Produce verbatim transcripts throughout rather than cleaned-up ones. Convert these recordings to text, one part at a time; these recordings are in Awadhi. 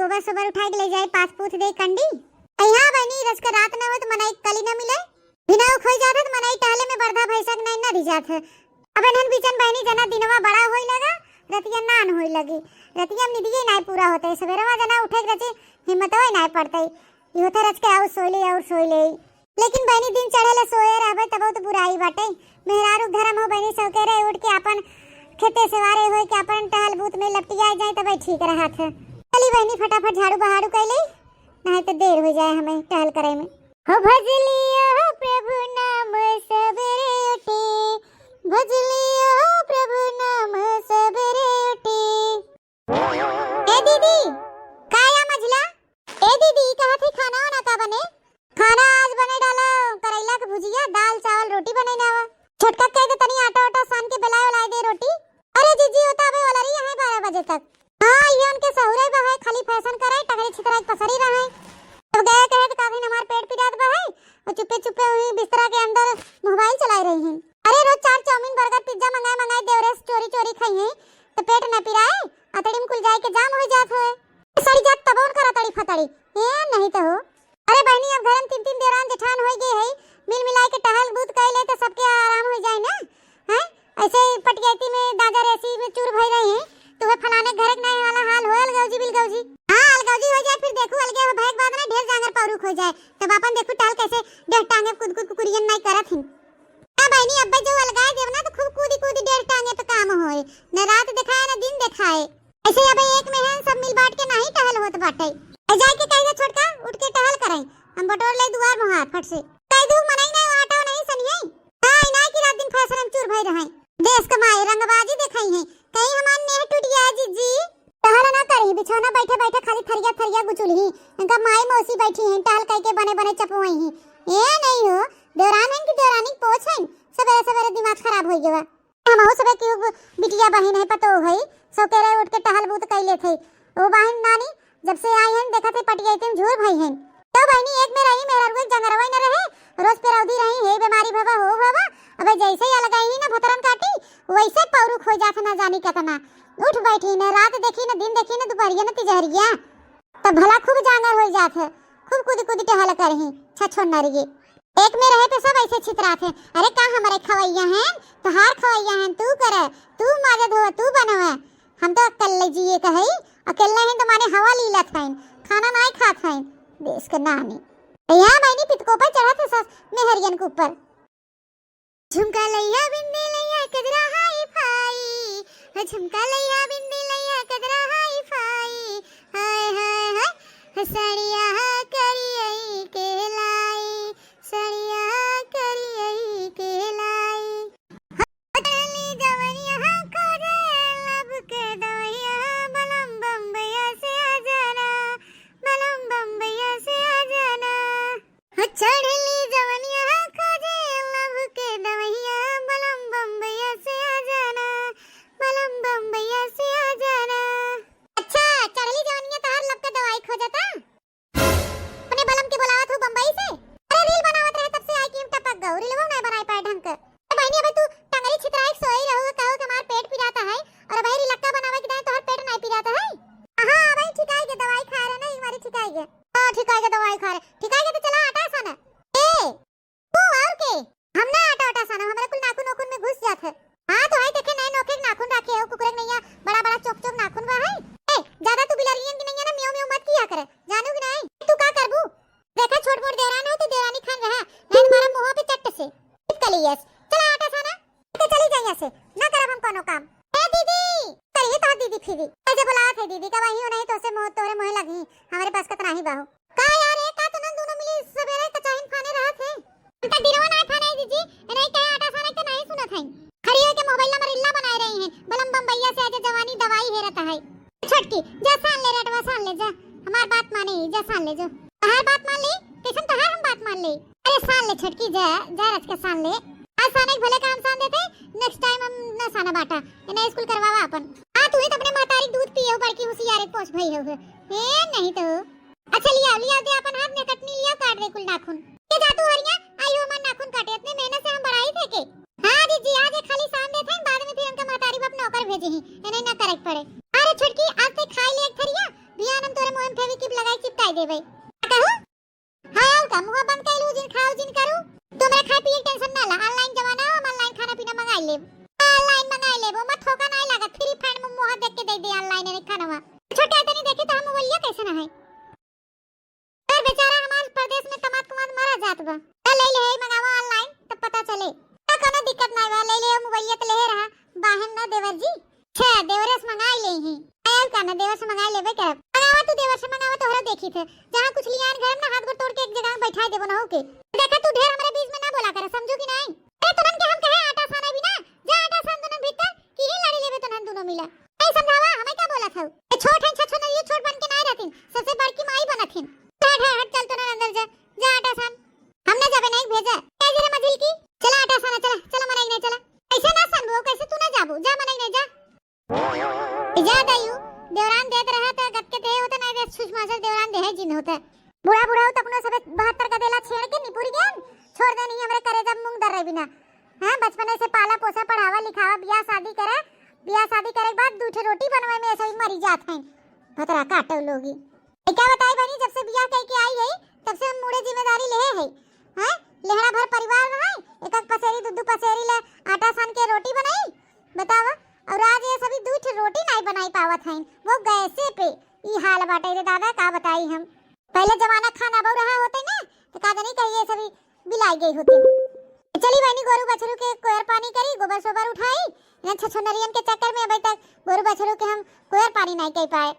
सुबह सुबह उठाइ के लइ जाइ, पाथ पूथ देइ कंडी। अ इहाँ बहिनी, रचके रात न होइ त मनई कली न मिले। बिना उ खोइ जात है त मनई टहले में बरधा भैंसा के नाई न दी जात है। अब इन्हन बीचन बहिनी जना दिनवा बड़ा होइ लगा, रतिया नान होइ लगी। रतिया में निदिये नाई पूरा होतइ, सबेरवा जना उठे के रची हिम्मतवा नाई पड़तइ। इहो त रचके आउ सोइ लेइ, आउ सोइ लेइ। लेकिन बहिनी, दिन चढ़े ले सोए रहबे, तबउ त बुराई बाटे। मेहरारू धरम हो बहिनी, सौकेरे उठ के आपन खेते सेवारे होइ के आपन टहल बूत में लपटिया जाइ, तबे ठीक रहत है। चली बहिनी, फटाफट झाड़ू बहारू कइ लेइ, नाहीं त देर होइ जाइ हमइ टहल करइ में। हो भजलियो हो प्रभु नाम सबेरे उठी, भजलियो हो प्रभु नाम सबेरे उठी। ए दीदी, का या मझिला? ए दीदी, ई कहत ही खाना वाना का बने? खाना आज बने डाला करैला के भुजिया, दाल चावल रोटी बने ना आवा। छोटका कह दे तनी आटा वाटा सान के बेलाए उलाए दे रोटी। अरे जीजी, होता अबे वाला रही है बारह बजे तक। हाँ, ये उनके सहुरे बा है, खाली फैशन करे, टंगरी छितरा के पसरी रहे। अब गए कहे तो काफी हमार पेट पिरात बा है, और चुप्पे चुप्पे वही बिस्तरा के अंदर मोबाइल चलाए रही हैं। अरे रोज चार चाउमीन, बर्गर, पिज्जा मंगाए मंगाए देवरे से चोरी चोरी खाई हैं, तो पेट न पिराए, अतड़ी में कुल जाए के जाम हो जात होए। सड़ी जात तबौन करा तड़ी फतड़ी। ए, नहीं तो हो। अरे बहिनी, अब घर में तीन तीन देवरान जेठान होइ गए है, मिल मिलाए के टहल बूत कइ ले तो सबके आराम होइ जाए ना। हैं? ऐसे पटियाती में दादा रेसी में चूर भई रही हैं, तो वे फलाने घर के नहीं वाला हाल हो अलगौजी बिलगौजी। हाँ, अलगौजी होइ जाए, फिर देखू अलगे हो भय के बाद ना ढेर जांगर पौरुख होइ जाए, तब अपन देखू टहल कैसे डेढ़ टांगे कूद कूद कुकुरियन नहीं करत हैं। हाँ बहिनी, अब्बे जो अलगाए देव ना तो खूब कूदी कूदी डेढ़ टांगे तो काम होए, न रात देखाए न दिन देखाए। ऐसे अब एक में है, सब मिल बांट के नाही टहल होत बाटे। ए जाए के कह दे छोटका, उठ के टहल करे। हम बटोर ले दुआर मुहार फट से। कह दू मनई नहीं आटा नहीं सनिए। हाँ, इनाय की रात दिन फैशन में चूर भई रहे। देश कमाए रंगबाजी देखाई है। कहीं हमार नेह टूट गया जीजी। टहल ना करी, बिछौना बैठे बैठे खाली थरिया थरिया गुचुल ही। इनका माई मौसी बैठी हैं, टहल कह के बने बने चपवाई हैं। ए नहीं हो, देवरान हैं कि देवरानी पोछ हैं। सबेरे सबेरे दिमाग खराब हो गया। हमहू सबे केहू बिटिया बहिन है, पतोह है, सौकेरे उठ के टहल बूत कइ लेत है। ओ बहिन नानी, जब से आई हैं, देखत है पटियाइते में झूर भई हैं। तो बहिनी एक में रही, मेहररुआ के जंगरवा न रहे, रोज पेरौदी रही, हे बेमारी भवा, हो भवा। अबे जैसे ही अलगाई ही ना भतरन काटी, वैसे पौरुख हो जात ना जानी केतना। उठ बैठी न, रात देखी न, दिन देखी न, दुपहरिया न तिजहरिया। तब भला खूब जांगर होइ जात है, खूब कूद कूद टहल करही, छछो नरिये। एक में रहे पे सब ऐसे छितरात है, अरे का हमरे खवैया हैं, तोहार खवैया हैं, तू कर, तू माजे धोवे, तू बनवे। हम तो अकेले जिए के हई, अकेले हैं तो माने हवा लीलत हैं, खाना नाई खात हैं, देश के नानी। यहाँ मैंने पितको पर चढ़त है सस मेहरियन के ऊपर। झुमका लइहा बिंदी लइहा कजरा हाई फाई, हो झुमका लइहा बिंदी लइहा कजरा हाई फाई, हाय हाय हाय, हो सड़िया करियई के लाई, सड़िया करियई के लाई। हो चढ़ली जवनिया खोजे लब के दवैया, बलम बम्बैया से आ जाना, बलम बम्बैया से आ जाना। हो चढ़ली जवनिया खोजे लब के दवैया, बलम बम्बैया से आ जाना, बलम बम्बैया से आ जाना। अच्छा, चढ़ली जवनिया तोहार लब के दवाई खोजता? अपने बलम के बुलावत हूँ बम्बई से। अरे reel बनावत रहे तब से आई कि हम टपक गऊ, रीलवा नहीं बनाई पाए ढंग के। ए बहिनी, अबे तू टंगरी छितराई के सोई रहू, कहू कि हमार पेट पिराता है, और अबे रीलक्का बनावे के दाएं तोहर पेट नहीं पिराता है। हाँ, अबे ठिकाई के दवाई खा रहे नहीं, हमारी ठिकाई के। हाँ, ठिकाई के दवाई खा रहे, ठिकाई के तो चला आटा सान। ए, तू और के? हम ना आटा वाटा सानब, हमरे कुल नाखून ओखून में घुस जात है। हाँ, तो है देखे नए नोखे के नाखून राखे हो, कुकुरे के नैया बड़ा बड़ा चोक चोक नाखून बा है। ए, ज्यादा तू बिलरियन की नैया ना म्याऊं म्याऊं मत किया करे, जानू कि नहीं? तू का करबू? देखा छोट मोट देवरान है तो देवरानी खान रहा, नहीं तुम्हारा मुंह पे चट्ट से। चुप कर लियस। चला आटा साना। तो चली जाइए से, ना करब हम कोनो काम। ए दीदी, करिए तो दीदी फिरी। ए जे बुलावत है दीदी, का वही नहीं तो से मोह तोरे मोहे लगी, हमारे पास कतना ही बाहु। का यार, ए का तुनन दोनों मिली सबेरे कचाहिन फाने रहत है? हम तो दिनवा नहीं फाने दीदी, नहीं कहे आटा साने के नहीं सुनत है। खड़ी होके मोबाइल नंबर इल्ला बनाए रही हैं, बलम बम्बैया से आजा जवानी दवाई हेरत है। छोटकी, जा सान ले रेटवा सान ले जा, हमार बात माने, जा सान ले जो। तहार बात मान ली, कैसन तहार हम बात मान ली? अरे सान ले छोटकी, जा, जा रच के सान ले। आज साने के भले काम सान देते, next time हम ना साना बाटा। इन्हें स्कूल करवावा अपन। आ, तू ही तो अपने महतारी दूध पिए हो, बड़की होशियार एक पहुंच भई हो। ए, नहीं तो। अच्छा, लिया, लिया दे अपन हाथ में कटनी लिया, काट दे कुल नाखून। के जा तू हरिया, आई हो हमार नाखून काटे, इतने मेहनत से हम बढ़ाई थे के। हाँ जीजी, आज एक खाली सान देते हैं, बाद में फिर उनका महतारी बाप नौकर भेजे ही, इन्हें ना करे के पड़े। अरे छोटकी, आज ते खाई ले एक थरिया, बिहान हम तोरे मुंह में फेविक्विक लगाई चिपकाई देबे। का कहू? हाँ, और का? मुंह बंद कइलू, जिन खाऊ, जिन करू। तू हमरा खाए पिए के tension ना ला, online जमाना हो, हम online खाना पीना मंगाई लेब। Online मंगाई लेब, ओमा ठोका नाई लागत, free fire में मुंह देख के दे दे online में खानवा। छोटे तनी देखी तो हम बोलिए कैसे ना है। अरे बेचारा हमार परदेस में कमात कमात मरा जात बा। ले ले, मंगावा online, तब पता चले। तो कोनो दिक्कत नाई बा, ले ले, मोबाइलिया तो ले रहा, बाहन ना देवर जी। छे, देवरे से मंगाई ले ही। आयल का ना, देवर से मंगाई लेबे करब। मंगावा तू देवर से, मंगावा, तोहरा देखी थे। जहाँ कुछ लियान घर में ना, हाथ गोड़ तोड़ के एक जगह बैठा देबो ना होके। देखा तू ढेर हमारे बीच में ना बोला करे, समझू कि नाई? अरे तुरंत के हम कहे आटा साना भी ना, जा आटा सान दोनों भीतर, कि ही लड़ी लेबे तोहन दोनों मिला। ए समझावा, हमें का बोलत हऊ? ए छोट है, छछो नहीं, ये छोट बन के नाई रहतीन, सबसे बड़की माई बनत हिन। हट, हट, हट, चल तोहन अंदर जा, जा आटा सान। हम ना जाबे, नहीं भेजा। ए जरा मझिल की, चला आटा साना, चला, चला मनई नहीं, चला। कैसे ना सानबो, कैसे तू ना जाबो, जा मनई नहीं, जा। ए जा दायू, देवरान देत रहा त गत के दे होते, नहीं दे छुछ मासर देवरान दे है जिन होते। बूढ़ा बूढ़ा हो त अपनो सबे बहत्तर का देला छेड़ के निपुर गए, छोड़ दे नहीं हमरे करेजा मूंग दर रहे बिना। हाँ, बचपने से पाला पोसा, पढ़ावा लिखावा, बियाह शादी करा, बियाह शादी करे के बाद दू ठे रोटी बनवे में ऐसे ही मरी जात हैं। भतरा काटो लोगी। ए, का बताई बहिनी, जब से बियाह कई के आई है, तब से हम मूड़े जिम्मेदारी लेहे है। हैं? लेहड़ा भर परिवार में है, एक एक पसेरी, दू दू पसेरी ले आटा सान के रोटी बनाई, बतावा। और आज ये सभी दू ठे रोटी नाई बनाई पावत हैं, वो गैसे पे। ई हाल बाटे रे दादा, का बताई हम। पहले जमाना खाना बहु रहा होते ना, तो का जानी कहिए सभी बिलाई गई होती। चली बहिनी, गोरू बछरू के कोयर पानी करी, गोबर सोबर उठाई। इन छछुनरियन के चक्कर में अभी तक गोरू बछरू के हम कोयर पानी नाई कई पाए।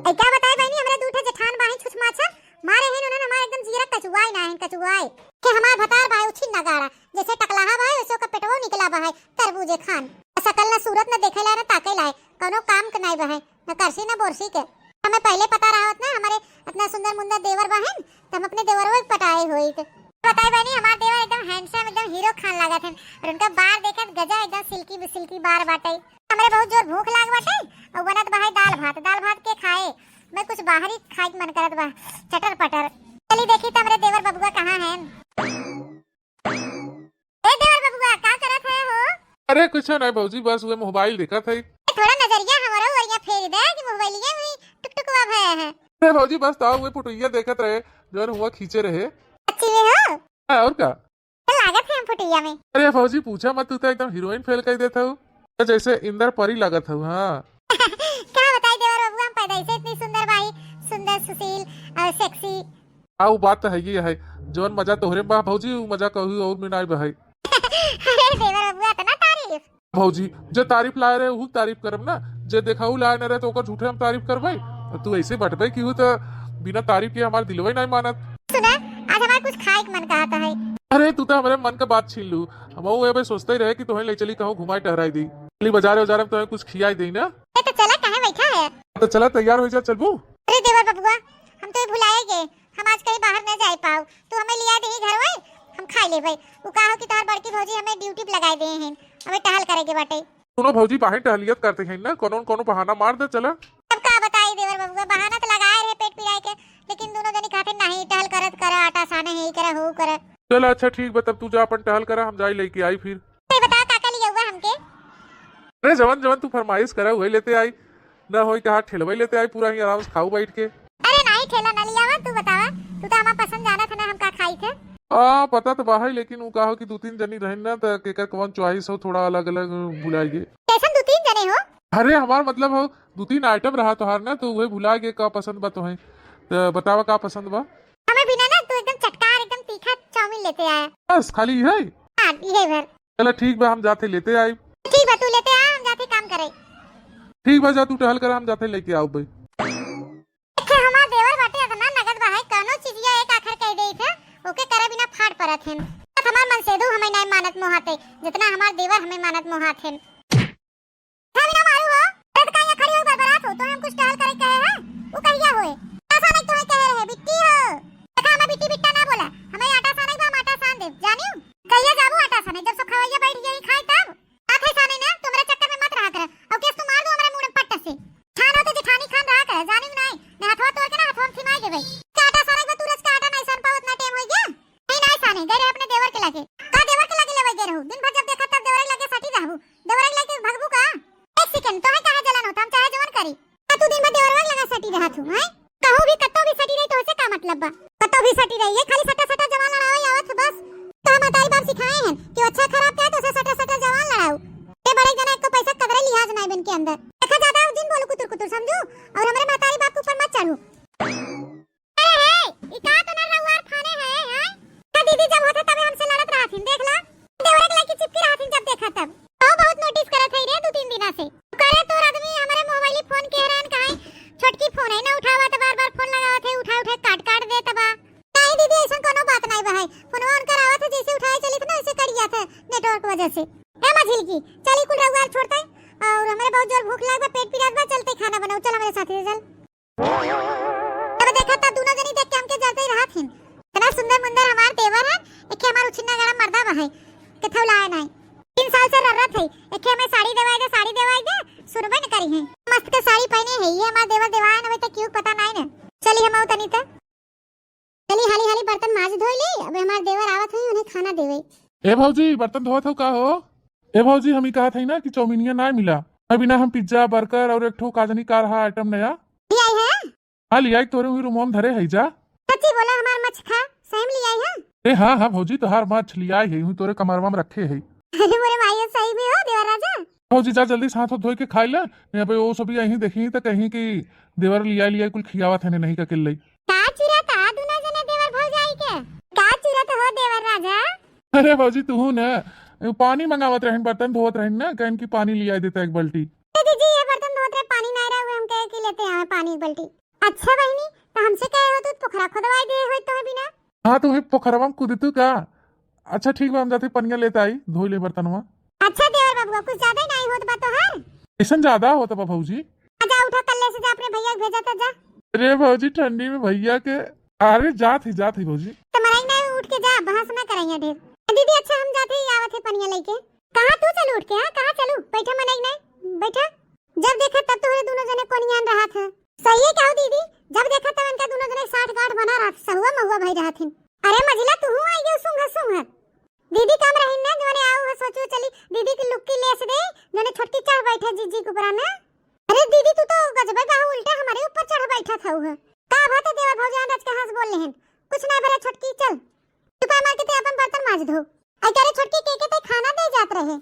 ए, का बताई बहिनी, हमरे दू ठे जेठान बाहिन छुछ माछा मारे हैं, उन्होंने हमारे एकदम जीरा कचुआई ना है, कचुआई। के हमार भतार भाई उछिन नगाड़ा, जैसे टकलाहा भाई, वैसे ओकर पेटवो निकला बा है, तरबूजे खान। सकल ना सूरत ना देखे लाए, ना ताके लाए, कौनो काम के नाई बा है, ना करसी ना बोरसी के। हमें पहले पता रहा होत ना, हमारे इतना सुंदर मुंदर देवर बा है, तो हम अपने देवरवे के पटाए होइत। बताई बहिनी, हमार देवर एकदम handsome, एकदम हीरो खान लागत हैं, और उनका बार देखत गजा एकदम silky silky बार बाटे। हमरे बहुत जोर भूख लाग बाटे, और बनत बा है दाल भात, दाल भात के खाए, मैं कुछ बाहरी खाए के मन करत बा, चटर पटर। चली देखी त हमरे देवर बबुआ कहाँ हैं। ए देवर बबुआ, का करत है हो? अरे कुछ नहीं भौजी, बस वे मोबाइल देखत है। ए, थोड़ा नजरिया हमरो ओरिया फेर दे कि मोबाइलिया में टुकटुकवा भया है। अरे भौजी, बस ताऊ वे फोटोइया देखत रहे, जौन हुआ खींचे रहे। सच्ची में हो? हाँ, और का? तो लागत है हम फोटोइया में। अरे भौजी, पूछा मत, तू तो एकदम हीरोइन फेल कर देत हऊ। तो जैसे इंदर परी लागत हऊ, हाँ। का बताई देवर बबुआ, हम पैदा से इतनी सुंदर बाई, सुंदर, सुशील और sexy। आ, उ बात तो है ही है, जौन मजा तोहरे में बा भौजी, उ मजा कहूँ और में नाई बा है। अरे देवर बबुआ, इतना तारीफ। भौजी, जे तारीफ लाए रहे, उहू तारीफ करब ना, जे देखाऊ लाए न रहे, तो ओकर झूठे हम तारीफ करबै। और तू ऐसे बटबै की हूँ, तो बिना तारीफ के हमार दिलवे नाई मानत। सुना, आज हमार कुछ खाए के मन कहत है। अरे, तू तो हमरे मन का बात छीन लू। हम वो अबे सोचते ही रहे कि तोहे ले चली कहूँ घुमाई टहराई दी। चली बाजारे उजारे में तोहे कुछ खियाई दी ना। ए, तो चला, काहे बैठा है? तो चला, तैयार हो जा, चलबू। अरे देवर बबुआ, हम तो ये भुलाए गए, हम आज कहीं बाहर न जाए पाओ, तू हमें लिया दे घर वही, हम खाई लेबै। उ का हो कि तोहार बड़की भौजी हमें ड्यूटी पे लगाए दे हैं, हमें टहल करे के बाटे। सुनो भौजी, बाहर टहलियत करते हैं ना, कोनो न कोनो बहाना मार दे, चला। अब का बताई देवर बबुआ, बहाना तो लगाए रहे पेट पिराए के, लेकिन दोनों जनी कहते नहीं, टहल करत करा, आटा साने है, ई करा, हो करा। चला अच्छा ठीक बा, तब तू जा अपन टहल करा, हम जाई लेके आई फिर। नहीं बता का का लिया हुआ हमके? अरे जवन जवन तू फरमाइश करा वही लेते आई, ना होई कहा ठेलवे लेते आई, पूरा ही आराम से खाऊ बैठ के। अरे नहीं ठेला ना लिया हुआ, तू बतावा, तू तो हमार पसंद जानत है ना हम का खाई थे। आ पता तो बा है, लेकिन उ का हो कि दू तीन जनी रहन ना, त केकर कवन चॉइस हो, थोड़ा अलग अलग भुलाई गए। कैसन दू तीन जने हो? अरे हमार मतलब हो दू तीन आइटम रहा तोहार ना, तो वही भुला गए का पसंद बा तोहे। तो बतावा का पसंद बा? हमें बिना ना तू एकदम चटकार, एकदम तीखा चाउमीन लेते आया। बस खाली है? हाँ, ये भर। चला ठीक बा, हम जाते लेते आई। ठीक बा, तू लेते आ, हम जाते काम करे। ठीक बा, जा तू टहल कर, हम जाते लेके आओ भाई। देखे हमार देवर बाटे, इतना नगद बा है, कौनो चीजिया एक आखर कह दे थे, ओके करे बिना फाट परत हैं। हमार मनसेधु हमें नहीं मानत मोहाते, जितना हमार देवर हमें मानत मोहात हैं। था बिना मारू हो, अरे तो का यहाँ खड़ी हो बरबरात हो, तो हम कुछ टहल करे कहे हैं, वो कहिया होए? आशा नहीं तुम्हें कहे रहे, बिट्टी हो। देखा हमें बिट्टी बिट्टा ना बोला, हमें आटा साने बा, हम आटा सान दे, जानियो? कहिया जाबू आटा साने, जब सब खवैया बैठ गई खाए तब? आथे साने ना, तू मेरे चक्कर में मत रहा कर। अब केस तू मार दू हमारे मुंह में पट्ट से। खान हो तो जेठानी खान रहा कर, जानियो नहीं, मैं हथवा तोड़ के ना हथवा में थिमाई देबे। का आटा साने बा, तू रच का आटा नहीं सान पावत ना, टाइम हो गया। नहीं, नहीं साने, गए रहे अपने देवर के लागे। का देवर अभी सटी रही है, खाली सटा सटा जवान लड़ावे आवत है बस। तो हम महतारी बाप सिखाए हैं कि अच्छा खराब कहे तो उसे सटा सटा जवान लड़ाऊ। ए बड़े जना, एक तो पैसा कदरे लिहाज नाई बन के अंदर। देखा, ज्यादा जिन बोलू कुतुर कुतुर, समझू? और हमरे महतारी बाप के ऊपर मत चढ़ू। अरे हे, ई का तो ना रउआ फाने है, हैं? का दीदी जब होते तबे हमसे लड़त रहथिन, देख ला। देवरे के लड़की चिपकी रहथिन जब देखा तब। तो बहुत नोटिस करत है रे दू तीन दिना से। करे तोर आदमी हमरे मोबाइल फोन के रहन कहाई, छोटकी फोन है ना उठावत, बार बार फोन लगावत है, उठा उठा काट काट देत बा। नहीं दीदी, ऐसा कोनो बात नहीं बा है। फोनवा उनकर आवत है, जैसे उठाए चलित ना, वैसे कट जात है नेटवर्क वजह से। ए मझिलकी, चली कुल रउआ छोड़ते, और हमरे बहुत जोर भूख लाग बा, पेट पिरात बा, चलते खाना बनाऊ, चल हमरे साथे चल। तब देखा, तब दोनों जनी देख के हमके जलते रहत हिन। इतना सुंदर मुंदर हमार देवर है, एके हमार उछिन्ना गरम मर्दा बा है, केथऊ लाए नाई। तीन साल से रर्रत है, एके हमें साड़ी देवाई दे, साड़ी देवाई दे, सुनबे न करी है। मस्त के साड़ी पहने है, ये हमार देवर देवाए न होई त क्यों पता नाई न। चली हम आऊ तनी त। चली हाली हाली बर्तन माज धोई ले, अब हमार देवर आवत हुई, उन्हें खाना देवे। ए भौजी, बर्तन धोवत हो का हो? ए भौजी, हम ई कहत हई ना कि चौमिनिया ना मिला। मैं बिना हम पिज्जा, बर्गर और एक ठो का जनी का रहा आइटम नया। ले आई है? हाँ, ले आई, तोरे वही रूमवा में धरे है जा। सच्ची बोला, हमार मछ खा, सही में ले आई है? ए हाँ, हाँ भौजी, तोहार मछ ले आई है, वही तोरे कमरवा में रखे है। अरे मोरे माई, सही में हो देवर राजा? भौजी जा जल्दी से हाथ धोई के खाई ले, नहीं अबे वो सब यहीं देखी तो कहीं कि देवर लिया लिया कुल खियावत है नहीं का किल्ले। का चुरा का दुना जने देवर भौजाई के? का चुरा तो हो देवर राजा? अरे भौजी तू ना, पानी मंगावत रहन, बर्तन धोवत रहन ना, कहन की पानी लिया देता एक बाल्टी। ए दीदी, ये बर्तन धोवत रहे, पानी नहीं रहे, हम कहे कि लेते आवे पानी एक बाल्टी। अच्छा बहिनी, तो हमसे कहे हो तो पोखरा खोदवाई दे होई तो बिना। हाँ, तू ही पोखरवा में कूद तू का? अच्छा ठीक बा, हम जाते पनिया लेते आई, धोई ले बर्तनवा। अच्छा देवर बबुआ, कुछ ज्यादा ही नहीं होत बा तोहार। ऐसन ज्यादा होत बा भौजी। जा उठा, कल्ले से जा अपने भैया के भेजा था, जा। अरे भौजी, ठंडी में भैया के, अरे जात ही, जात ही भौजी। तो मराई नहीं उठ के जा, बहस ना कराइए ढेर। दीदी अच्छा हम जाते ही आवत है पनिया लेके। कहाँ तू चलू उठ के, हाँ कहाँ चलू? बैठा मनई नहीं, बैठा। जब देखा तब तोहरे दोनों जने कोनियान रहत है। सही है कहो दीदी, जब देखा तब इनका दोनों जने साठ गांठ बना रहत, सहुआ महुआ भई रहत हिन। अरे मझिला तू आई गयो सूंघत सूंघत। दीदी काम रही ना, जोने आऊ है सोचू चली, दीदी की लुक्की लेस दे, जोने छोटकी चढ़ बैठे जीजी के ऊपर ना। अरे दीदी तू तो गजबे बा, उल्टा हमारे ऊपर चढ़ बैठा था। का बात है देवर भौजान रच के हंस बोल लेहन। कुछ ना बोले छोटकी, चल। चुपा मार के ते अपन बर्तन माज धो। आई करे छोटकी के के ते खाना दे जात रहे।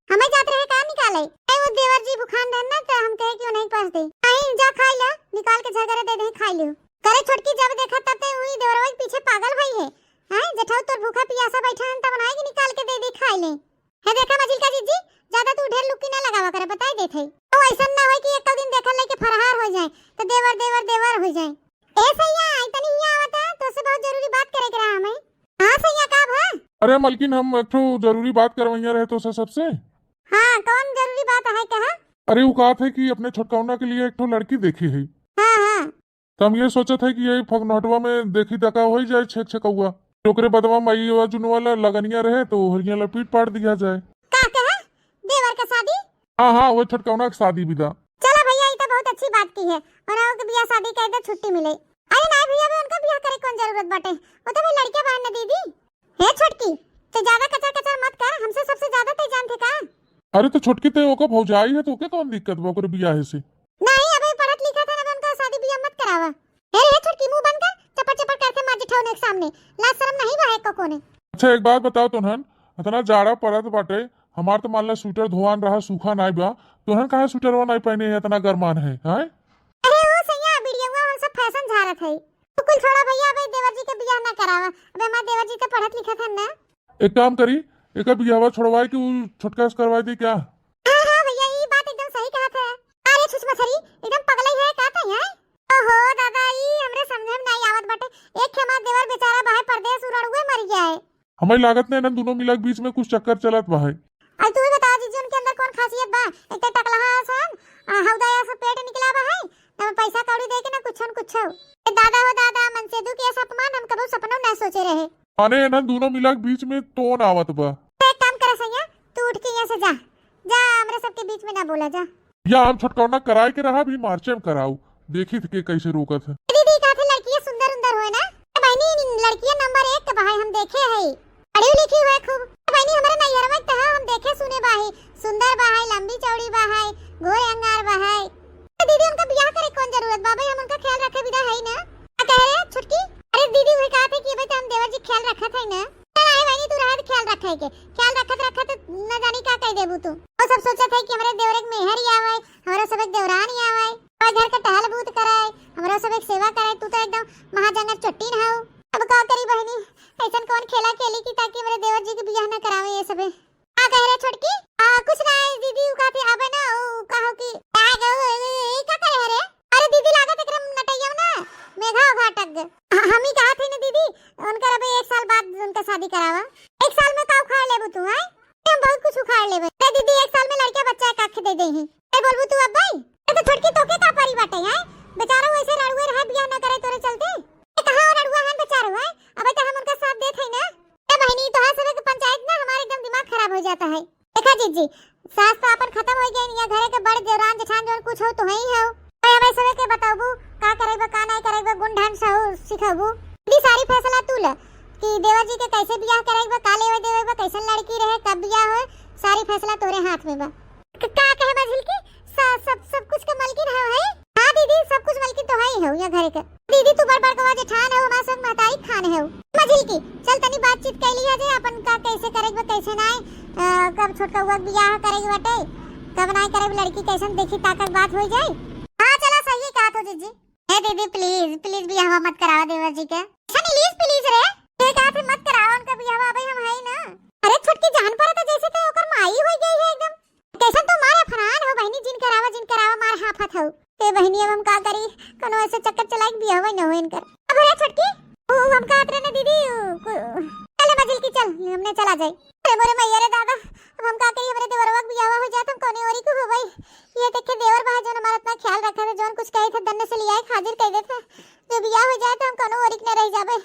हमें जात रहे का निकाले? ए वो देवर जी भुखान रहन ना, तो हम कहे कि उन्हीं पास दे। आई जा खाई ला, निकाल के झगड़े दे दे खाई लियो। करे छोटकी जब देखा तब ते उही देवरवा के पीछे पागल भई है। हैं? जेठाऊ तोर भूखा पियासा बैठा हन तब नाई के निकाल के दे दे खाई ले। हे देखा मझिलका जीजी, ज्यादा तू ढेर लुक्की ना लगावा करे, बताई देत है। ओ ऐसन ना होई कि एक दिन देखल लेके फरहार हो जाए, तो देवर देवर देवर हो जाए। ए सैया, आई तनी हिया आवता, तोसे बहुत जरूरी बात करे के रहा हमें। हाँ सैया, का भा? अरे मलकिन, हम एक ठो जरूरी बात करवैया रहे तोसे सबसे। हाँ, कौन जरूरी बात है कहा? अरे वो कहत है कि अपने छोटकौना के लिए एक ठो लड़की देखी है। हाँ हाँ। तो हम ये सोचत है कि यही फगनहटवा में देखी तका हो ही जाए छेक छेकौआ। ओकरे बदवा में ये जुनवा ला लगनिया रहे तो ओहरिया ला पीट पाट दिया जाए। का कहा? देवर का शादी? हाँ हाँ, वो छोटकौना के शादी विदा। चला भैया, ई तो बहुत अच्छी बात की है। और आओ के बियाह शादी कर दे, छुट्टी मिले। अरे नहीं भैया, अबे उनका बियाह करे कौन जरूरत बाटे? वो तो भाई लड़कियां बहन ना दीदी। हे छोटकी, ते ज्यादा कचर कचर मत कर, हमसे सबसे ज्यादा ते जानते का? अरे तो छोटकी ते ओकर भौजाई है तो ओके कौन दिक्कत बा ओकरे बियाहे से? नहीं, अबे पढ़त लिखत है ना, उनका शादी बियाह मत करावा। हे रे छोटकी, मुंह बंद कर, चपर चपर करके मार जेठाउन के सामने। लाज शरम नहीं बा है को कोने। अच्छा एक बात बताओ तोहन, इतना जाड़ा पड़त बाटे, हमार तो मान ला स्वेटर धोआन रहा, सूखा नाई बा, तोहन काहे स्वेटरवा नाई पहने है, इतना गरमान है, हैं? अरे ओ सैया, बिड़ियवा हम सब फैशन झारत है। तू कुल छोड़ा भैया, अबे देवर जी के बियाह ना करावा। अबे हमार देवर जी तो पढ़त लिखत हन ना। एक काम करी, एकर बियाहवा छोड़वाए के उ छोटका से करवाए दी क्या? हाँ हाँ भैया, ई बात एकदम सही कहत है। अरे छुछ मछरी, एकदम पगलई है का तई है? ओहो दादा, ई हमरे समझे में नाई आवत बाटे। एक हमार देवर बेचारा बाहे परदेस, उ रड़ुए मर गया है। हमें लागत ना इन्हन दोनों मिला के बीच में कुछ चक्कर चलत बा है। अब तू ही बताओ जीजी, उनके अंदर कौन खासियत बा? एक तो टकलहा सन, आ, हौदा या से पेट निकला बा है, ना पैसा कौड़ी दे के ना कुछ न कुछ। ए दादा हो दादा, मनसेधु के ऐसा अपमान हम कबो सपनों ना सोचे रहे। माने इन्हन दोनों मिला के बीच में तोन आवत बा। तो एक काम करा सैया, तू उठ के यहाँ से जा, जा, हमरे सबके बीच में ना बोला जा। या हम छोटकौना कराए के रहा, भी मार्चे में कराऊ, देखी थे के कैसे रोकत है। दीदी का थे लड़कियां सुंदर उंदर होए ना, तो बहनी लड़कियां नंबर एक के बहाई हम देखे है, पढ़ी लिखी हुए खूब। तो बहनी हमारे नैहरवा के तहा हम देखे सुने बाही, सुंदर बाही, लंबी चौड़ी बाही, गोर अंगार बाही। तो दीदी उनका बियाह करे कौन जरूरत बा भाई, हम उनका ख्याल रखे बिना है ही ना। का कह रहे छोटकी? अरे दीदी वही कहा है के। ख्याल रखत रखत न जानी का कह देबू तू। वो सब सोचत है कि हमरे देवरे के मेहर ही आवे, हमरो सब एक देवरान ही आवे, और घर के टहल बूत कराए, हमरो सब एक सेवा कराए। तू तो एकदम महाजंगत चोट्टी न हो। अब का करी बहिनी, ऐसन कौन खेला खेली कि ताकि हमरे देवर जी के बियाह न करावे ये सबे। का कह रहे छोटकी? आ, कुछ ना है दीदी, उ कहते अबे ना, उ कहो कि आ गो, ए, ए, ए, का करे रे? अरे दीदी, लागत एकरे नटैया में ना मेघा उघा अटक गए। ह-, हम ही कहा थे ना दीदी, उनकर अबे एक साल बाद उनका शादी करावा। एक साल में का उखाड़ लेबू तू, हैं? हम बहुत कुछ उखाड़ लेबे। ए दीदी, एक साल में लड़का बच्चा एक आँख दे दे ही। ए बोलबू तू अब भाई? ए तो छोटकी तोके का परी बाटे, हैं? बेचारा वैसे रड़ुए रहे, बियाह ना करे तोरे चलते। ए कहाँ वो रड़ुआ है बेचारा, हैं? अबे तो हम उनका साथ देत है ना। ए बहिनी, तोहार सबे के पंचायत ना हमारे एकदम दिमाग खराब हो जाता है। देखा जीजी, सास तो अपन खत्म हो गई, यहाँ घरे के बड़ देवरान जेठान जौन कुछ हो तो ही हो। भाई हमें सबे के बताबू का करेबा, का नहीं करेबा, गुण ढंग सहू सिखाबू। दीदी सारी फैसला तू ले कि देवर जी के कैसे बियाह करेबा, का लेवे देवे बा, कैसन लड़की रहे, कब बियाह हो, सारी फैसला तोरे हाथ में बा। क-, का कहे बा झिलकी? स-, सब, सब कुछ के मलकिन है, है? हाँ दीदी, सब कुछ मलकिन तो है ही हो यहाँ घरे के। दीदी तू बड़ बड़कवा जेठान हो, हमार सब महतारी खान हो। बा झिलकी, चल तनी बातचीत कर लिया जाए, अपन का कैसे करे के बा, कैसे नाय, अ, कब छोटका हुआ के बियाह करे के बाटे, कब नाय करे के, लड़की कैसन देखी ताकत बात हो जाए। हाँ चला, सही कहा तो जीजी। ए दीदी, please, please बियाहवा मत करावा देवर जी के। अच्छा नीलीश, please रे, ये कहा थे मत करावा उनका बियाहवा, अबे हम है ना। अरे छोटकी जान पड़ता जैसे तो ओकर माई हो गई है एकदम। कैसन तो मार अफरान हो बहिनी, जिन करावा, जिन करावा मार हाफत हो। ए बहिनी, अब हम का करी, कोनो ऐसे चक्कर चलाई के बियाहवा न हो इनकर। अब रे छोटकी, उ, उ हम कहत रहे ना दीदी, उ, कु-, चले बा झिलकी चल, हमने चला जाई। अरे मोरे मैया रे दादा, अब हम का करी, हमरे देवरवा के बियाहवा हो जात, हम कौने ओरी को हो भाई। ये देखे देवर बा जौन हमारा इतना ख्याल रखा था, जौन कुछ कहे थे दन्न से लिया है, हाजिर कह देते। जो बियाह हो जाए तो हम कौनो ओरी के न रह जाबे।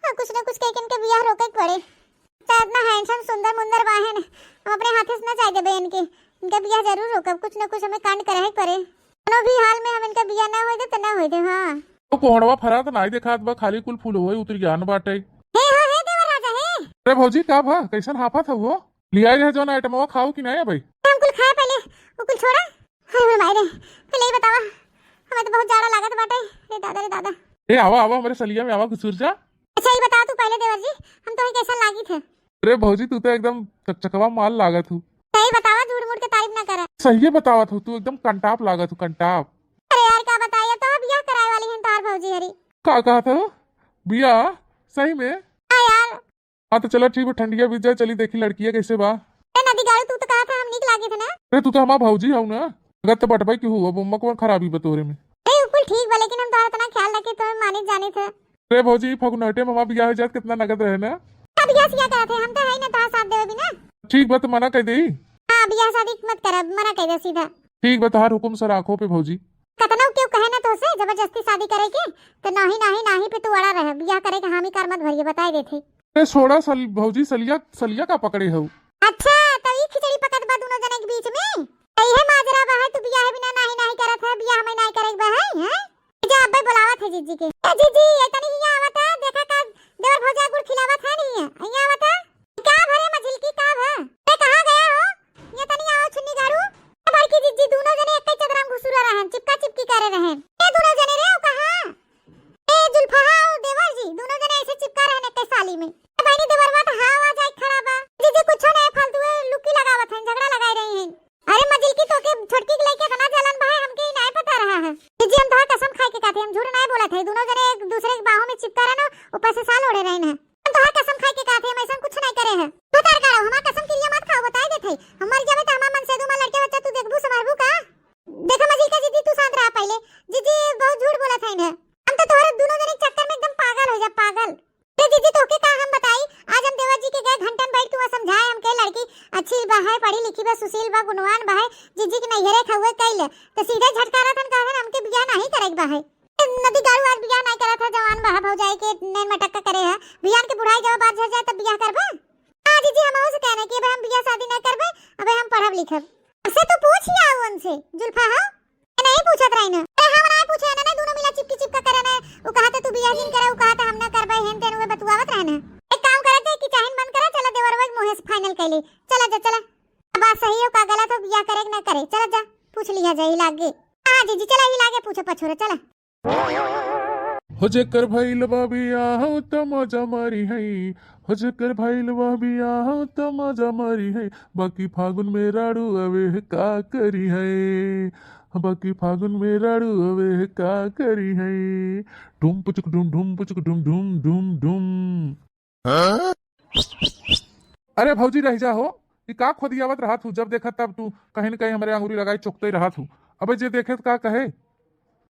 हाँ, कुछ न कुछ कह के इनके बियाह रोके के पड़े। तो इतना handsome, सुंदर मुंदर बाहेन, हम अपने हाथे से ना जाए देबे इनके। इनका बियाह जरूर रोकब, कुछ न कुछ हमें कांड करे ही पड़े। कोनो भी हाल में हम इनका बियाह ना होए दे तो ना होए दे। हाँ। तो कोहड़वा फरा तो नाई देखात बा, खाली कुल फूल होए उतरियान बाटे। हे हो, हे देवर राजा, हे। अरे भौजी, का भा, कैसन हाफत हउ हो? लियाई रहे जौन आइटमवा, खाऊ कि नाई भाई? हम कुल खाए पहले, वो कुल छोड़ा। अरे मोर माई रे, पहले ही बतावा, हमें तो बहुत जाड़ा लागत बाटे। रे दादा, रे दादा। ए, आवा, आवा, हमरे सलिया में आवा, घुसुर जा। अच्छा, ये बतावा तू पहले देवर जी, हम तो ही कैसन लागी थे? अरे भौजी, तू तो एकदम चकचकवा माल लागत हू। सही बतावा, झूठ मूठ के तारीफ ना करा। सही बतावत हू, तू एकदम कंटाप लागत हू, कंटाप। अरे यार, का बताई, अब तो बियाह कराए वाली हैं तोहार भौजी हरी। का कहत हो? बियाह? सही में? हाँ यार। हाँ, तो चला ठीक बा, ठंडिया बीत जाए, चली देखी लड़किया कैसे बा। ए नदी गाड़ू, तू तो कहा था हम नीक लागे थे ना। अरे, तू तो हमार भौजी हऊ ना, अगर तो बटबई की हूँ, अब उम्मा कौन खराबी बा तोरे में। ए, उ कुल ठीक बा, लेकिन हम तोहरा इतना ख्याल रखे, तोहे माने जाने थे। अरे भौजी, फगुनहटे में हमार बियाह हो जात, कितना नगद रहे ना। अब बियाह सिया करत है, हम तो है ना तोहरा साथ देवे बिना। ठीक बा, तो मना कह दे। हाँ, बियाह शादी मत करब, मना कह दे सीधा। ठीक बा, तोहार हुकुम सर आँखों पे भौजी। कतनो केहू कहे ना तोहसे जबरदस्ती शादी करे के, तो नाही, नाही, नाही पे तू अड़ा रहे, बियाह करे के हामी कार मत भरिए, बताए देथे। ए, छोड़ा सल-, भौजी, सलिया, सलिया का पकड़े हऊ? अच्छा, तो ई खिचड़ी पकत बा दोनों जने के बीच में? तो इहे माजरा बा है, तू बियाह बिना नाही, नाही करत है, बियाह में नाही करे के बा है, हैं? जा, अब्बे बुलावत है जीजी के। ए जीजी, ए तनी हियाँ आवत है, देखा का देवर भौजा गुड़ खिलावत है नहीं है, हियाँ आवत है। का भरे मझिल की, का भा? ए, कहाँ गया हो? ये तनी आओ छुन्नी गाड़ू। ए, बड़की जीजी, दोनों जने एक ही चदरा में घुसुरा रहन, चिपका चिपकी करे रहन। ए, दोनों जने रे, ओ कहाँ? ए, जुल्फहा और देवर जी, दोनों जने ऐसे चिपका रहन एक साली में। ए, बहनी देवरवा तो हाँ आ जाए खड़ा बा। जीजी, कुछो नहीं, फालतू है, लुकी लगावत हैं, झगड़ा लगाए रही हैं। अरे मझिल की, तोके छोटकी के लेके इतना जलन बा है, हमके ही नहीं पता रहा है। जीजी, हम तोहार कसम खाए के कहते, हम झूठ नहीं बोलत है, दोनों जने एक दूसरे के बाहों में चिपका रहन, ऊपर से साल ओढ़े रहन है। हम तोहार कसम खाए के कहत है, हम ऐसन कुछ नहीं करे हैं। भतार काढ़ो, हमार कसम किरिया मत खाओ, बताई देत है। हम मर जाबे तो हमार मन से दू माँ लड़के बच्चा तू देखबू, संभालबू का? देखा मझिलका जीजी, तू शांत रहा पहले। जीजी बहुत झूठ बोलत है इन्हें। हम तो तोहरे दोनों जने के चक्कर में एकदम पागल हो जा, पागल। अरे जीजी, तोके का हम बताई, आज हम देवर जी के गए घंटन बैठ के वो समझाए, हमके लड़की अच्छी बा है, पढ़ी लिखी बा, सुशील बा, गुणवान बा है। जीजी के नैहरे खउए कैले, तो सीधे झटकारा थन कहन हमके बियाह नहीं करे के बा है। नदी गाड़ू आज बियाह नाई करत है, जवान बा, भौजाई के नैन मटक्का करे है। बियान के बुढ़ाई जब बात झर जाए तब बियाह करबा? हाँ जीजी, हम से कहने कि अब हम बियाह शादी ना करबे, अब हम पढ़ब लिखब। से तू पूछ या उनसे, जुल्फा हो? नहीं पूछत रही ना। अरे हम नाई पूछे ना, ना दोनों मिला चिपकी चिपका करे ना। वो कहा था तू बियाह जिन करे, वो कहा था हम ना करबे, हेन तेन उहे बतुआवत रहे ना। एक काम करत है कि चाहिन मन करा, चला देवरवा के मुँहे से final कर ले। चला जा, चला। अब बात सही हो का गलत हो, बियाह करे कि ना करे, चला जा, पूछ लिया जाए लागे। हाँ जीजी, चला ही लागे पूछो पछोरे, चला। हो जेकर भइल बा बियाह त मजा मारी है, हो जेकर भइल बा बियाह त मजा मारी है, बाकी फागुन में राड़ू अवे का करी है, बाकी फागुन में राड़ू अवे का करी है। ढुम पुचुक ढुम, ढुम पुचुक ढुम, ढुम, ढुम, ढुम। अरे भौजी रह जा हो, ई का खोदियावत रहत हूँ, जब देखत तब तू कहीं न कहीं हमरे अंगुरी लगाई चोकते रहत हूँ। अबे जे देखे त का कहे?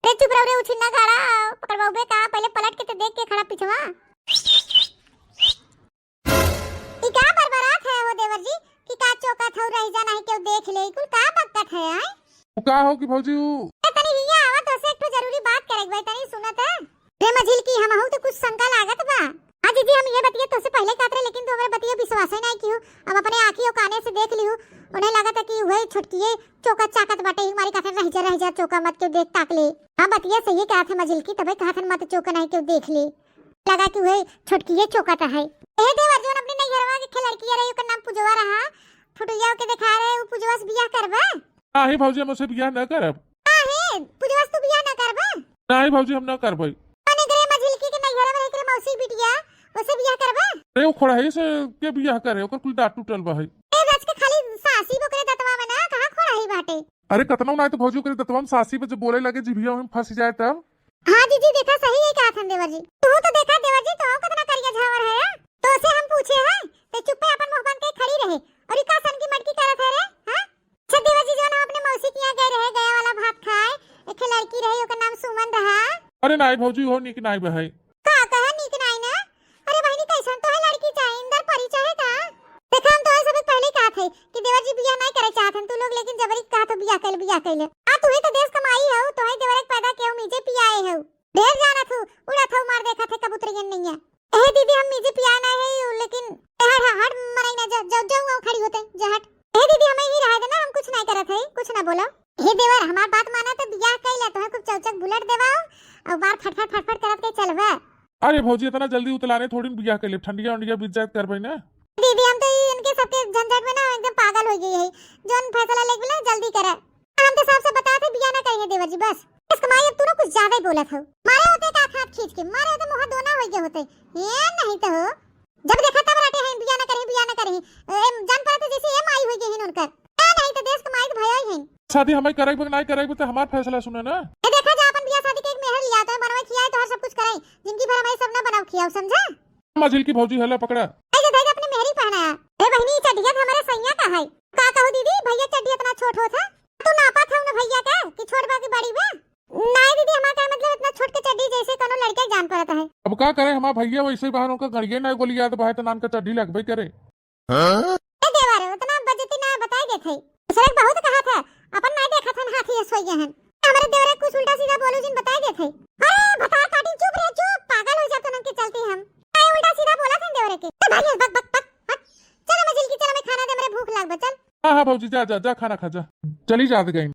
रे चुप रहो रे, उछिन्ना गाड़ा, पकड़वाउबे का? पहिले पलट के त देख के खड़ा पिछवा। ई का बरबरात है हो देवर जी, कि का चोकत हौ, रह जा, नाहीं केहू देख ले, ई कुल का बकत है, आय? उ का हो कि भौजी उ ए, तनी हियाँ आवा, तोसे एक ठो जरूरी बात करे के बा, तनी सुनत है। रे मझिलकी, हमहू त कुछ शंका लागत बा। हाँ जीजी, हम ये बतिया तोसे पहिले कहत रहे, लेकिन तू हमरे बतिया विश्वासे नाहीं किहू। अब अपने आँखी और काने से देख लिहू, उन्हें लागत है कि उहे छोटकिए चोकत चाकत बाटे, ही मारी कहत रह जा, रह जा, चोका मत, केहू देख ताक ले। हाँ, बतिया सही कहत है मझिलकी, तबे कहत है मत चोका, नाहीं केहू देख ले। लगा कि उहे छोटकिए चोकत है। ए देवर, जौन अपने नैहरवा के खेलड़किया रही, ओकर नाम पुजवा रहा, फुटुइया के देखा रहे, उ पुजवा से बियाह करबा? नाहीं भौजी, हम ओसे बियाह न करब। काहे? पुजवा से तू बियाह न करबा? नाहीं भौजी, हम न करबै। अने करे मझिलकी के नैहर में रह के मौसी बिटिया, ओसे बियाह करबा? अरे, उ खोड़ही से के बियाह करे, ओकर कुल दाँत टूटल बा है। ए, रच के खाली साँसी बोकरे दतवा में ना, कहाँ खोड़ही बाटे? अरे, कतनो नाहीं तो भौजी, ओकरे दतवा में साँसी बा, जब बोले लगे, जिभिया में फँस जाए तब। हाँ जीजी, देखा सही है कहत हन देवर जी। तू तो देखा देवर जी, तू कतना करिया झावर है। तोसे हम पूछे हैं, ते चुप्पे अपन मुँह बंद के खड़ी रहे। और ई का सन की मटकी करत है रे, हाँ? अच्छा देवर जी, जौन हम अपने मौसी के यहाँ गए रहे, गया वाला भात खाए, एक ठे लड़की रही, ओकर नाम सुमन रहा। अरे नाहीं भौजी, हो नीक नाहीं बा है। का कहे नीक नाहीं ना? अरे बहिनी, कैसन तोहे लड़की चाहे, इंदर परी चाहे का? देखा, हम तोहे सबसे पहिले कहत है कि देवर जी बियाह नाहीं करे चाहत हन तू लोग, लेकिन जबरी कहत हो बियाह कैले, बियाह कैले। आ तू ही तो देश कमाई हो, तोहे देवर एक पैदा केहू मीजे पियाए हो। ढेर जानत हूँ, उड़त हूँ, मार देखत है कबूतरियन नैया। ए दीदी, हम मीजे पिया ना है, लेकिन ए हट, हट, हट, मरई ना, जा, जा, जा, वहाँ खड़ी होते, जा हट। ए दीदी, हमें ही रहा देना, हम कुछ नहीं करत है, कुछ ना बोलो। हे देवर, हमार बात माना तो बियाह कइला, तोहे खूब चौचक बुलेट देवाओ, और बार फटफट, फटफट करत के चलबा। अरे भौजी, इतना जल्दी उतलाने थोड़ी न बियाह कइले, ठंडिया उंडिया बीत जात करबे ना। दीदी, हम तो ई इनके सबके झंझट में ना एकदम पागल हो गई है, जौन फैसला लेके बोला, जल्दी करा। हम तो साफ साफ बतावत है, बियाह ना करिहे देवर जी, बस। बस कमाई, अब तू ना कुछ ज्यादा ही बोलत हो। मारे होते का हाथ खींच के, मारे होते मुँह दोना हो गए होते। ये नहीं तो हो। जब देखा तब रटे हैं, बियाह ना करिहे, बियाह ना करिहे। ए, जान पड़ा तो जैसे ये माई हो गई है उनकर। ए, नहीं तो देश कमाई तो भया ही है। शादी हमें करेबे कि नहीं करेबे तो हमार फैसला सुने ना। ए, देखा जा अपन बियाह शादी के एक मेहर लिया तो बनवा खियाए तो हर सब कुछ कराई। जिंदगी भर हमें सब ना बनाओ खियाओ, समझा? मझिलकी भौजी, हला पकड़ा। ऐसे धैर्य अपने मेहरी पहनाया। ए बहिनी, ई चड्ढिया तो हमारे सैया का है। का कहू दीदी, भैया चड्ढी इतना छोट होत है? तू नापत हऊ ना भैया के कि छोट बा कि बड़ी बा? नाहीं दीदी, हमार का मतलब इतना छोट के चड्ढी जैसे कोनो लड़के जान पड़त है। अब का करे, हमार भैया वैसे बहन, उनका गड़िए ना गोली याद बा, तो नान का चड्ढी लगबे करे। हाँ? ए देवर, उतना बेइज्जती ना बताई देत है। दूसरे के बहुत कहा था, अपन नाहीं देखत हन, हाथी जस होइए हन। हमरे देवरे कुछ उल्टा सीधा बोलू जिन बताई देत है। अरे भतार काटी, चुप रे चुप, पागल हो जात उनके चलते हम। ए उल्टा सीधा बोला था देवरे के। ए भाई बक बक बक, हट। चल मझिलकी, चल हमें खाना दे, हमरे भूख लाग बा, चल। हाँ, हाँ भौजी, जा, जा, जा खाना खा जा। चली जात गई।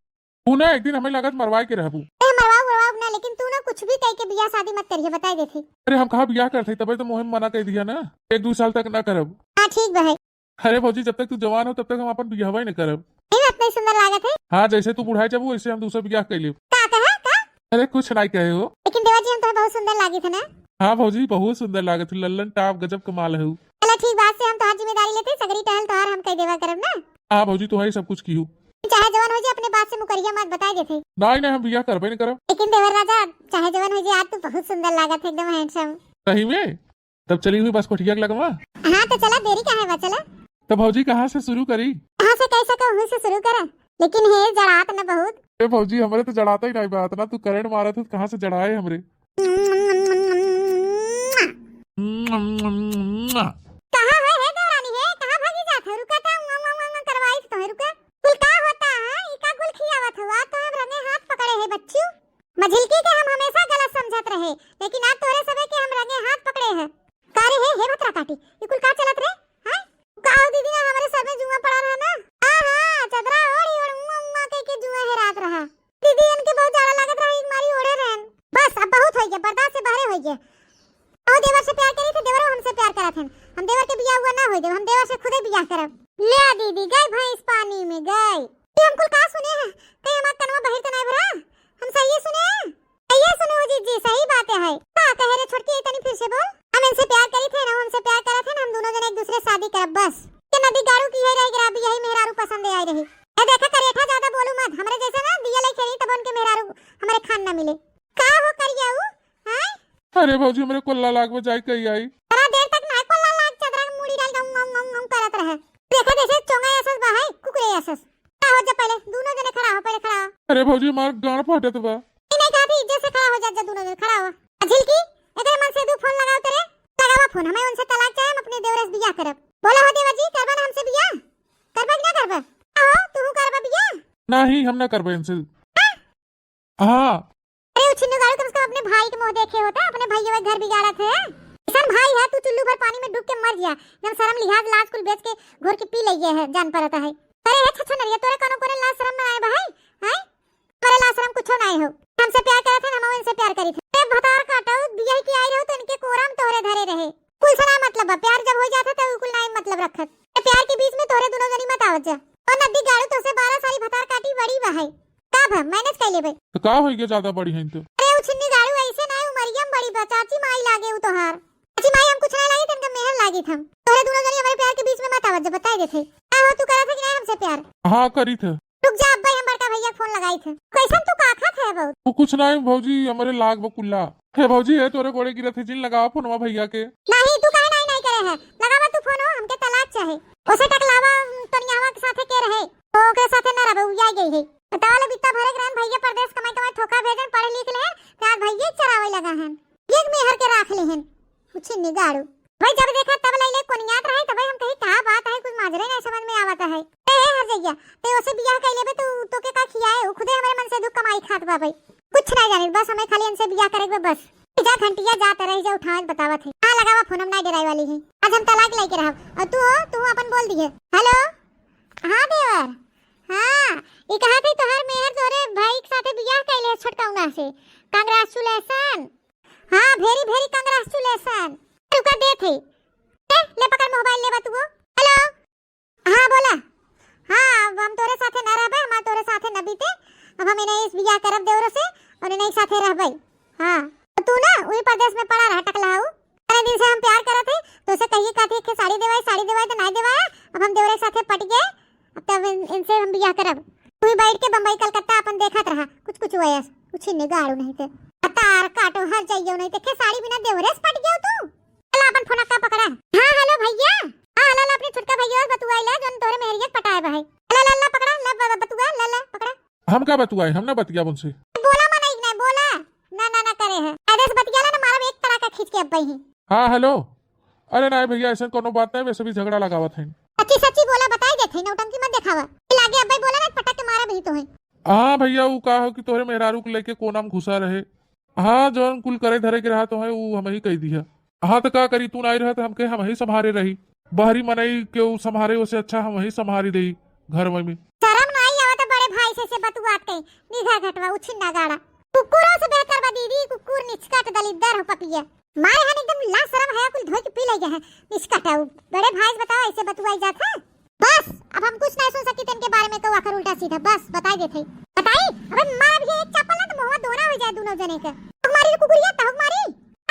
तू ना एक दिन हमें लागत मरवाए के रहबू। ए मरवाऊ, मरवाऊ ना, लेकिन तू ना कुछ भी कह के बियाह शादी मत करिए, बताई देत है। अरे हम कहाँ बियाह करत है, तबे तो मोहे मना कर दिया ना, एक दो साल तक ना करब। हाँ ठीक बा है। अरे भौजी, जब तक तू जवान हो तब तक हम अपन बियाहवा ही न करब। ये बात नहीं सुंदर लागत है। हाँ, जैसे तू बुढ़ाई जाबू वैसे हम दूसरा बियाह कर लेब। का कहा का? अरे कुछ नहीं कहे हो। लेकिन देवर जी, हम तो बहुत सुंदर लागी थे ना। हाँ भौजी, बहुत सुंदर लागत है, लल्लन टाप गजब कमाल है। चलो ठीक बात से हम तोहार जिम्मेदारी लेते, सगरी टहल तोहार हम कह देवा करब ना। हाँ भौजी, तुम्हारी सब कुछ की हो। चाहे जवन हो जाए, अपने बात से मुकरिया मत, बताई देते। नहीं नहीं, हम बियाह करबे नहीं करब। लेकिन देवर राजा, चाहे जवन हो जाए, आज तू बहुत सुंदर लागत है, एकदम हैंडसम। सही में? तब चली हुई बस कोठिया के लगवा। हाँ, तो चला, देरी काहे बा, चला। तो भौजी, कहाँ से शुरू करी? कहाँ से कैसे कहूँ, वहीं से शुरू करा, लेकिन हे जड़ात न बहुत। ए भौजी, हमरे तो जड़ाता ही नहीं बा, इतना तू करंट मारत हो, कहाँ से जड़ाए हमरे? कहाँ है, हे देवरानी, हे, कहाँ भागी जात हो? रुका था, उआ, उआ, उआ, उआ करवाई तो है, रुका। कुल का होता है? ई का कुल खियावत हुआ? तो हम रंगे हाथ पकड़े है बच्चू। मझिलकी के हम हमेशा गलत समझत रहे, लेकिन आज तोरे सबे के हम रंगे हाथ पकड़े हैं। का रे हे, हे भतरा काटी, ई कुल का चलत रे? हैं? का हो दीदी, ना हमरे सर में जुआ पड़ा रहा ना? हाँ, हाँ, चदरा ओढ़ी ओढ़ उआ, उआ कह के जुआ हेरात रहा। दीदी, इनके बहुत जाड़ा लागत रहा, एक मारी ओढ़े रहन। बस, अब बहुत हो गया, बर्दाश्त से बाहरे हो गया। ओ देवर से प्यार करी थे, देवरो हमसे प्यार करत हन। हम देवर के बियाह हुआ ना होई देव, हम देवर से खुदे बियाह करब। ले आ दीदी, गए भैंस पानी में गए। ये हम कुल का सुने हैं? कहीं हमार कनवा बहिर तो नहीं भरा? हम सही सुने हैं? ये सुनो जीजी, सही बात है। का कहे रे छोटकी, तनी फिर से बोल। हम इनसे प्यार करी थे ना, हमसे प्यार करत है ना, हम दोनों जने एक दूसरे से शादी करब बस। के नदी गाड़ू की है रह गया, यही मेहरारू पसंद आई रही। ए देखा करेठा, ज्यादा बोलू मत, हमरे जैसे ना दिया लेके रही तब उनके मेहरारू हमरे खान ना मिले। का हो करिया ऊ? हैं? अरे भौजी, हमरे कोल्ला लाग में जाए कही आई। तोरा देर तक ना कोल्ला लाग चदरा में मुड़ी डाल के उंग, उंग, उंग, उंग करत रहे। देखा जैसे चोंगा असस बा है, कुकुरे असस। खड़ा हो जा पहले, दोनों जने खड़ा हो, पहले खड़ा हो। अरे भौजी, हमार गांड फटत बा। नहीं, नहीं, कहा थी, इज्जत से खड़ा हो जा, जा दोनों जने खड़ा हो। आ झिलकी, एकरे मन से दू फोन लगाओ तेरे। लगावा फोन, हमें उनसे तलाक चाहे, हम अपने देवरे से बियाह करब। बोला हो देवर जी, करबा ना हमसे बियाह? करबा कि ना करबा? आहो, तू करबा बियाह? नहीं, हम ना करबे इनसे। हाँ? हाँ। अरे उछिन्नू गाड़ू, कम से कम अपने भाई के मुंह देखे होता, अपने भैया के घर बिगाड़त है। ऐसन भाई है तू, चुल्लू भर पानी में डूब के मर गया, एकदम शर्म लिहाज लाज कुल बेच के घोर के पी लइए है, जान पड़ता है। अरे हे छछनरिया, तोरे कोनो कोने लाज शर्म ना आए बा है? हैं? तोरे लाज शर्म कुछो ना आए हो। हमसे प्यार करत है, हम इनसे प्यार करी थे। ए भतार काटो, बियाह के आई रहो तो इनके कोरा में तोहरे धरे रहे। कुल से ना मतलब बा, प्यार जब हो जात है तो कुल ना मतलब रखत। ए प्यार के बीच में तोहरे दोनों जनी मत आवत जा। और नदी गाड़ू तो से बारह सारी भतार काटी बड़ी बा है। का भा, मैनेज कर लेबे। तो का होई गया, ज्यादा बड़ी है तो? अरे उछिन्नी गाड़ू, ऐसे ना, उमरिया में बड़ी बा, चाची माई लागे उ तोहार। चाची माई हम कुछ ना लागे, तनका मेहर लागे हम। तोहरे दोनों जनी हमारे प्यार के बीच में मत आवत जा, बताई देथे। का हो, तू करत है कि नहीं हमसे प्यार? हाँ, करी थे। रुक जा, अब्बे हम बड़का भैया फोन लगाई थे। कैसन तू का खात है बहुत? वो कुछ नहीं भौजी, हमारे लाग बकुल्ला। हे भौजी, हे तोरे गोड़े गिरत है, जिन लगावा फोनवा भैया के। नहीं, तू काहे नहीं, नहीं करे है? लगावा तू फोन हो, हमके तलाक चाहे। ओसे टकलावा, उम, टनियावा के साथे के रहे? ओ, ओकरे साथे ना रहबे, उ जाए गई है। बतावा ले, बित्ता भरे के रहन, भैया परदेस कमाई कमाई थोका भेजन, पढ़े लिख ले, आज भैया चरावे लगा हन। ये मेहर के राख ले हन। उछिन्नी गाड़ू। भाई जब देखा तब लैले कोनियात रहे, तब हम कही का बात है, कुछ माजरे नहीं समझ में आवत है। ए, ए, हर जइया, ते ओसे बियाह कर लेबे तो तोके का खियाए, उ खुदे हमरे मन से दुख कमाई खात बा भाई। कुछ नहीं जाने, बस हमें खाली इनसे बियाह करे के बा, बस। जा घंटिया, जा तेरा ही जा उठावे बतावत है। हाँ, लगावा फोन, हम नहीं डराए वाली है। आज हम तलाक लेके रहब। और तू हो, तू अपन बोल दिए। हेलो, हाँ देवर, हाँ, ई कहा थे तोहर मेहर तोरे भाई के साथे बियाह कैले है छोटकौना से। कांग्रेचुलेशन। हाँ, very very कांग्रेचुलेशन। रुका दे थे। ए, ले पकड़ मोबाइल, ले बतुओ। हेलो, हाँ, बोला। हाँ, अब हम तोरे साथे ना रहबे, हमार तोरे साथे न बीते। अब हम इन्हें इस बियाह करब देवरो से और इन्हें साथे रहबे। हाँ, तो तू ना वही परदेस में पड़ा रहा, टकला हऊ। अरे दिन से हम प्यार करत है, तो उसे कहिए कहती है कि साड़ी देवाई, साड़ी देवाई तो नहीं देवाया। अब हम देवरे के साथे पट गए, अब तब इन-, इनसे हम बियाह करब। तू ही बैठ के बम्बई कलकत्ता अपन देखत रहा, कुछ कुछ वयस, कुछ ही निगाड़ू नहीं थे। तार काटो हर जाइयो नहीं थे, के साड़ी बिना देवरे से पट गयो तू। चला अपन फोन का पकड़ा। हाँ, हेलो भैया। हाँ, हेलो, ला अपने छोटका भैया से बतुआई ला, जोन तोहरे मेहरिया के पटाए बा है। ला, ला, ला, पकड़ा, ला, ब-, बतुआ, ला, ला, पकड़ा। हम का बतुआई? हम ना बतिया उनसे। बोला मना ही नहीं, बोला। ना, ना, ना करे है। अरे से बतिया ला ना, मारब एक तरह का खींच के अब ही। हाँ, हेलो। अरे नहीं भैया, ऐसा कोनो बात नहीं, वैसे भी झगड़ा लगावत हैं। सच्ची, सच्ची बोला, बताई देते हैं, नौटंकी मत दिखावा। लागे अब ही बोला ना, पटक के मारब ही तो है। हाँ भैया, वो का हो कि तोहरे मेहरारू को लेके कोना में घुसा रहे। हाँ, जौन कुल करे धरे के रहा तो है, वो हम ही कह दिया। हाँ, तो का करी, तू नाई रहा तो हमके हम ही संभारे रही। बाहरी मनई के उ संभारे, ओसे अच्छा हम ही संभारी देई घर में। शरम नाई आवत बड़े भाई से, से बतुआत कहीं। निघा घटवा, उछिन्ना गाड़ा। कुकुरों से बेहतर बा दीदी, कुकुर निचकट दलिद्दर हो पपिया। मारे हन एकदम ला शरम है, कुल धोई के पी ले गए हैं। निचकट है उ। बड़े भाई से बताओ, ऐसे बतुआई जात है? बस, अब हम कुछ नहीं सुन सकी इनके बारे में, कौआ कर उल्टा सीधा, बस, बताई देते। बताई? अबे मार भी एक चप्पल ना तो मुंहवा दोना हो जाए दोनों जने के। तहु मारी रे कुकुरिया, तहु मारी।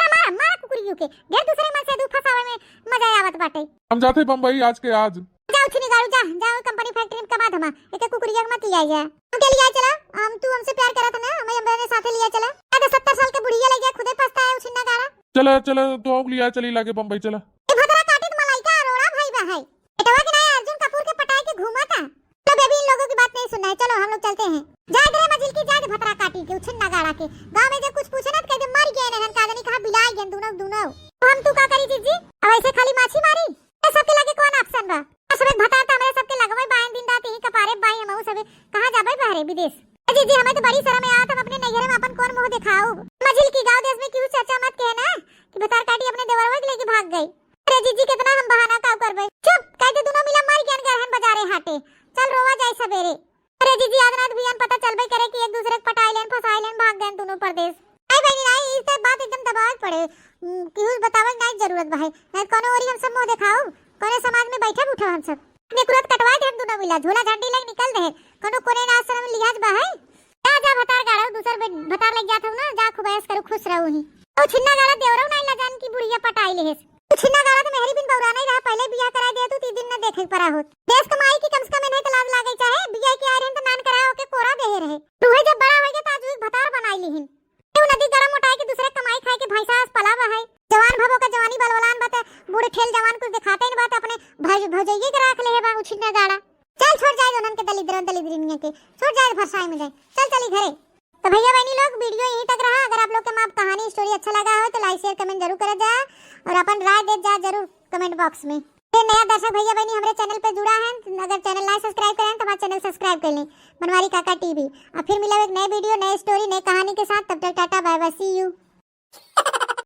अरे मार, मार कुकुरियों के। ढेर दूसरे मन से दू फंसावे में मजा आवत बाटे। हम जाते बम्बई आज के आज। जा उछिन्नी गाड़ू, जा, जा कंपनी फैक्ट्री में कमा धमा। एक कुकुरिया के मत लिया जाए। हम के लिया चला? हम, तू हमसे प्यार करत ना, हमें हम अपने साथे लिया चला। अरे सत्तर साल के बुढ़िया लगे खुदे पछताए उछिन्ना गाड़ा। चला, चला, तो हम लिया चली लागे बम्बई, चला। ए भदरा काटित मलाइका अरोड़ा भाई बा है। बेटवा के नाय अर्जुन कपूर के पटाए के घूमता। तो बेबी इन लोगों की बात नहीं सुनना है, चलो हम लोग चलते हैं। जाए दे मजिल की, जाए दे भतरा काटी के, उछिन्ना गाड़ा के। गाँव में जब कुछ पूछे ना तो कह दे मर गए नहन का जानी कहाँ बिलाए गए दोनों, दोनों। तो हम तू का करी जीजी? अब ऐसे खाली माछी मारी? ये सबके लगे कौन ऑप्शन बा? और सबे भतार तो हमारे सबके लगवे बाएं दिन रात यही कपारे बाई हम सबे कहाँ जाबे बहरे विदेश। ए जीजी हमें तो बड़ी शर्म आवत, हम अपने नैहरे में अपन कौन मुंह दिखाऊ? मजिल की गाँव देश में क्यों चर्चा मत कहे ना कि भतार काटी अपने देवरवा के लेके भाग गई। अरे जीजी, कितना हम बहाना काऊ करबे? चुप, कह दे दोनों मिला मर गयन गरहन बजारे हाटे। चल रोवा जाए सवेरे। अरे जीजी, आज रात भैया पता चलबे करे कि एक दूसरे के पटाई लेन, फंसाई लेन, भाग गयन दोनों परदेश। आई बहनी, आई, इस बात एकदम दबावे के पड़े। हम्म, केहू से बतावे के नहीं जरूरत बा है। नहीं कोनो ओरी हम सब मुंह देखाऊ, कोने समाज में बैठे उठे हम सब। अपने कुरत कटवा दे हम दोनों मिला, झोला झांटी लेके निकल दे। कोनो कोने ना आश्रम में लिहाज बा है। जा, जा भतार गाड़ो, दूसर बे-, भतार लग जात हो ना, जा खूब ऐश करू, खुश रहू ही। ओ छिन्ना गाड़ा देवरो नाई लजान की बुढ़िया पटाई लेहेस। तू छिन्ना गाड़ा तो मेहरी बिन बौरा नहीं रहा, पहले बियाह कराई दे तू, ती दिन न देखे परा होत। देश कमाई की कम से कम इन्हें तो लाज लागे चाहे, बियाह के आए रहन तो नान करा ओके कोरा देहे रहे। तू है जब बड़ा होइगे तो आज एक भतार बनाई लिहिन। तू नदी गरम उठाए के दूसरे कमाई खाए के भैंसा आस पला बा है। जवान भबो का जवानी बलवलान बा त बूढ़ ठेल जवान कुछ दिखाते ही न बा त अपने भज-, भौजइये के राख ले है बा, उ छिन्ना गाड़ा। चल छोड़ जाए उन्हन के दलिद्रन दलिद्रिनिया के, छोड़ जाए भरसाई में जाए। चल चली घरे। तो भैया बहनी लोग, वीडियो यहीं तक रहा। अगर आप लोग के माँ कहानी स्टोरी अच्छा लगा हो तो लाइक शेयर कमेंट जरूर करा जा और अपन राय दे जा जरूर कमेंट बॉक्स में। फिर नया दर्शक भैया बहनी हमारे चैनल पे जुड़ा है, अगर चैनल ना सब्सक्राइब करें तो हमारा चैनल सब्सक्राइब कर लें, बनवारी काका टीवी। और फिर मिला एक नए वीडियो, नए स्टोरी, नए कहानी के साथ। तब तक टाटा बाय बाय, सी यू।